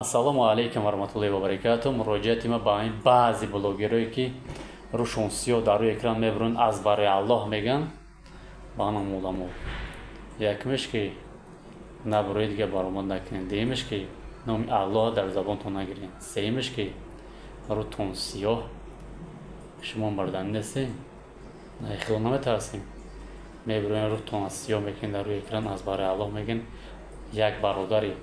Ассалому алайкум ва раҳматуллоҳи ва баракатуҳ. Муроҷиати ма ба ин баъзе блогерое, ки рӯшон сиёҳ дар рӯи экран мебуранд, аз барои Аллоҳ меган, ба нам одамо. Якмеш, ки набурои, дига баромад накунед. Дуюмеш, ки номи Аллоҳ дар забонтон нагиред. Сеюмеш, ки рӯтон сиёҳ, шумо мурданӣ нестед, хело наметарсем. Мебуроен, рӯтон сиёҳ мекунед дар рӯи экран, аз барои Аллоҳ мегӯен. Як бародари,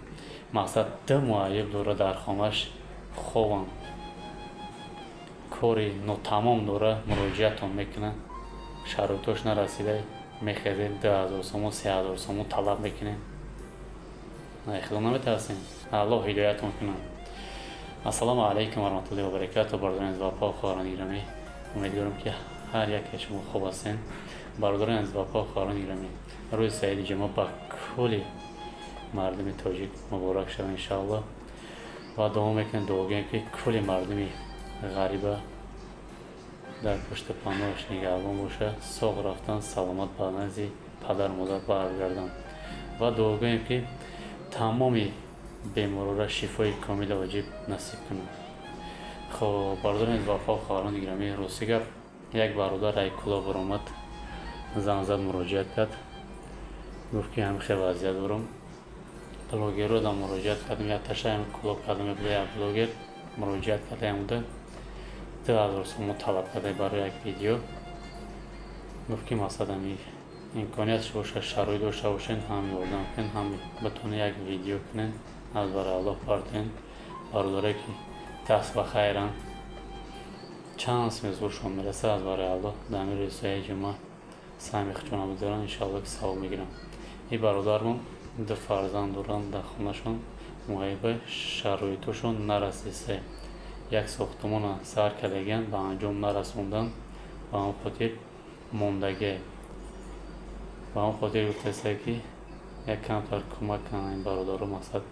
мақсад, ду муайиб дора, дар хонаш хобанд, кори нотамом дора, муроҷиатон мекунад, шароитош нарасида, мехезед, 2000 сомон, 3000 сомон талаб мекунед. Хело наметарсем? Аллоҳ ҳидоятон кунад. Ассалому алайкум ва раҳматуллоҳи ва баракатуҳ. Бародарони азиз вапо, хоҳарони гиромӣ, умедворам, ки ҳар яке шумо хуб ҳастед. Бародарони азиз вапо, хоҳарони гиромӣ, рӯзи саиди ҷумъа ба кулли мардуми тоҷик муборак шава, иншоаллоҳ. Ва дуо мекунем, дуогӯем, ки кулли мардуми ғариба дар пушти паноҳаш нигаҳбон боша, соғ рафтан, саломат ба назди падару модар баргарданд. Ва дуогӯем, ки тамоми беморора шифои комили оҷиб насиб кунад. Хоб, бародарони вафо, хоҳарони гиромӣ, рости гап, як бародар ай Кӯлоб баромад, занг зад, муроҷиат кард, гуфт, ки ҳамин хел вазъият дорам. Блогерро да муроҷиат кардем, як ташаем Кӯлоб кардем, як блогер муроҷиат кардаем, буда 2000 сомон талаб карда барои як видео. Гуфт, ки мақсад, ами имкониятш боша, шароит дошта бошен, ҳам ёрдам кунен, ҳам битонед як видео кунен, аз барои Аллоҳ партоен. Бародаре, ки даст ба хайранд, чанд сме зуршон мераса, аз барои Аллоҳ дар ҳамин рӯзи саиди ҷумъа саҳми худшонро бигзоранд, иншоалло, ки савоб мегиранд. Ин бародармон ду фарзанд доранд, дар хонашон муайиба, шароитошон нарасиста, як сохтмона сар кардагианд, ба анҷом нарасонданд, ба ҳамон хотир мондагие. Ба ҳамон хотир гуфтааста, ки як камтар кӯмак кунанд ин бародаро. Мақсад,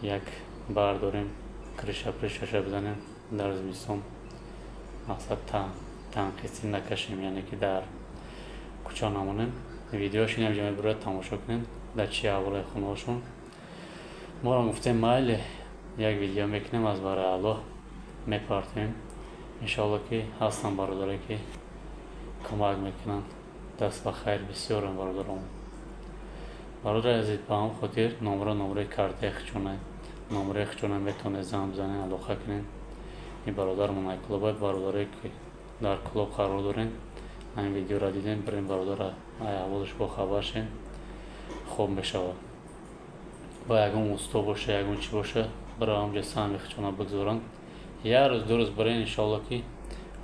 як бардорем, крыша прышаша бизанем, дар зимистон, мақсад, танқисӣ накашем, яъне ки дар кӯча намонем. Видеош инам ҷа мебурад, тамошо кунем, дар чӣ аҳволе хонаҳошон. Моро гуфтем, майли, як видео мекунем, аз барои Аллоҳ мепартоем. Иншоалло, ки ҳастанд бародаре, ки кӯмак мекунанд, даст ба хайр бисёрам бародарон. Бародари азиз, ба ҳамон хотир номро, номрои картаи хичона, номрои хичона метавонед занг бизанед, алоқа кунед. Ин бародармон ай Кӯлобай. Бародарое, ки дар Кӯлоб қарор дорем, ҳамин видеоро дидем, бирем, бародара ай аҳволаш бохабар шем, хуб мешавад. Ба ягон усто боша, ягон чӣ боша, бира ҳамҷа саҳми хичона бигзоранд. Як рӯз, 2 рӯз бирен, иншоалло, ки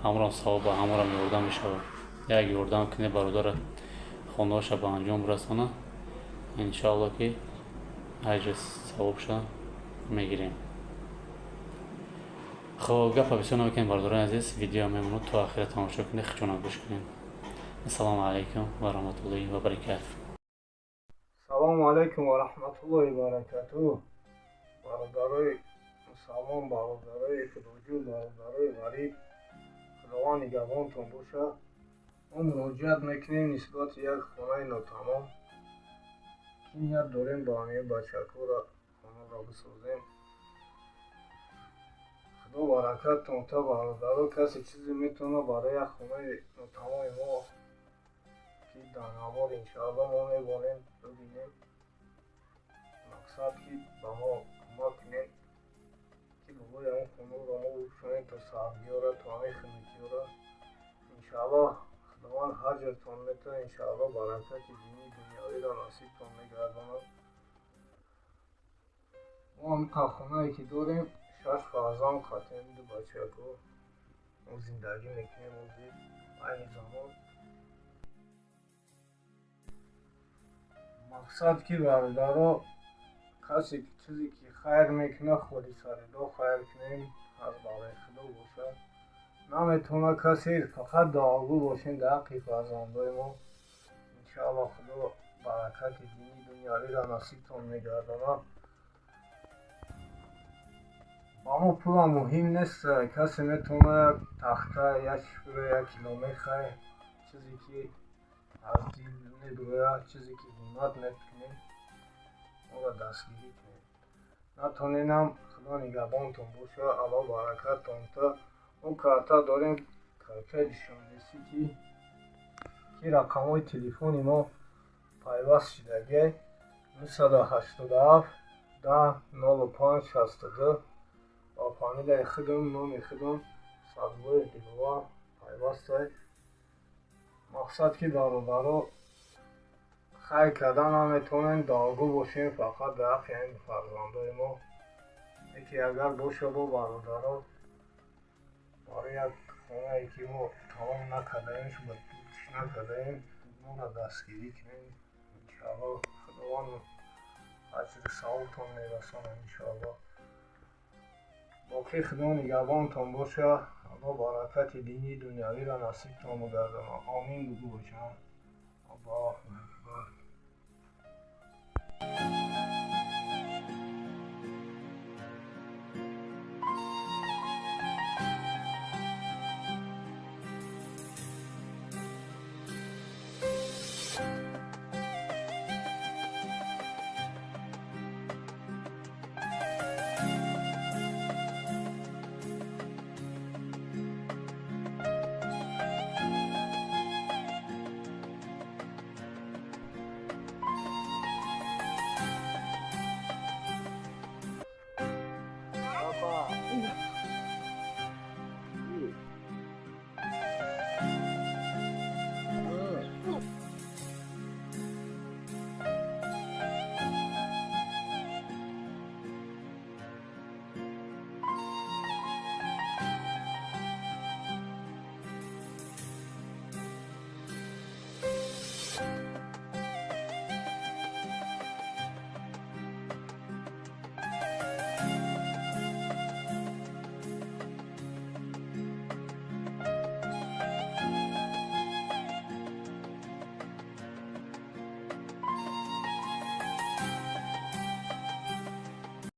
ҳамром савоб ба ҳаморам ёрдам мешавад. Як ёрдам кунед, бародара хонаҳоша ба анҷом расона, иншоалло, ки аҷри савобша мегирем. Хоб, гапа бисёр намекунем, бародарони азиз, видео мемонад, то ахира тамошо кунед, хичона гӯш кунед. Ассалому алайкум ва раҳматуллоҳи ва баракатуҳ. Салому алайкум ва раҳматуллоҳи баракатуҳ. Бародарои мусалмон, бародарои худоҷӯ, бародарои ғариб, Худованд нигаҳбонтон бошад. Мо муроҷиат мекунем нисбати як хонаи нотамом, ки ният дорем ба ҳамаи бачакҳоро хонаро бисозем. Худо баракаттон та, бародаро. Касе чизе метавонад барои як хонаи нотамоми мо, ки дар навор, иншоалло, мо мебонем, бибинем, мақсад, ки ба мо кӯмак кунем, ки болои ҳамон хонаро мо бипӯшонем, то сардиёра, то ҳамаи хунукиёра. Иншоалло, Худованд ҳаҷртон метавад, иншоалло, баракати динии дунявиро насибтон мегардонад. Мо ҳамин хонае ки дорем, шаш фарзанд қатем, ду бачако, мо зиндагӣ мекунем ҳозир, айни замон. Мақсад, ки бародаро, касе ки чизе ки хайр мекунад, холисаридо хайр кунем, аз барои Худо бошад. Наметавонад касе, фақат дуогӯ бошем дар ҳаққи фарзандои мо. Иншоалло, Худо баракати динии дунявиро насибтон мегардонад. Ба мо пулам муҳим нест, касе метавонад як тахта, як шпура, як кило мехай, чизе ки аз дил мебирояд, чизе ки ҳиммат мекунем, моро дастгирӣ кунед. Натоненам, Худо нигаҳбонтон боша, Алло баракаттон та. Мо карта дорем, картаи Душанбе Сити, ки рақамҳои телефони мо пайваст шудагиай: 987 10 05 62. Ба фамилияи худам, номи худам, Садбоев Диловар пайвастай. Мақсад ки, бародаро, хайр карда наметавонем, дуогӯ бошем фақат дар ҳаққи ҳамин фарзандои мо. Яке агар боша, бо бародаро, барои як хонае ки мо тамом накардаем, накардаем, моро дастгирӣ кунем. Иншоалло, Худованд аҷру савобтон мерасонад, иншоалло. Боқӣ Худо нигаҳбонтон боша, Алло баракати динии дунявиро насибтон бигардонад. Омин бугӯ, бачаам. Аллоҳ.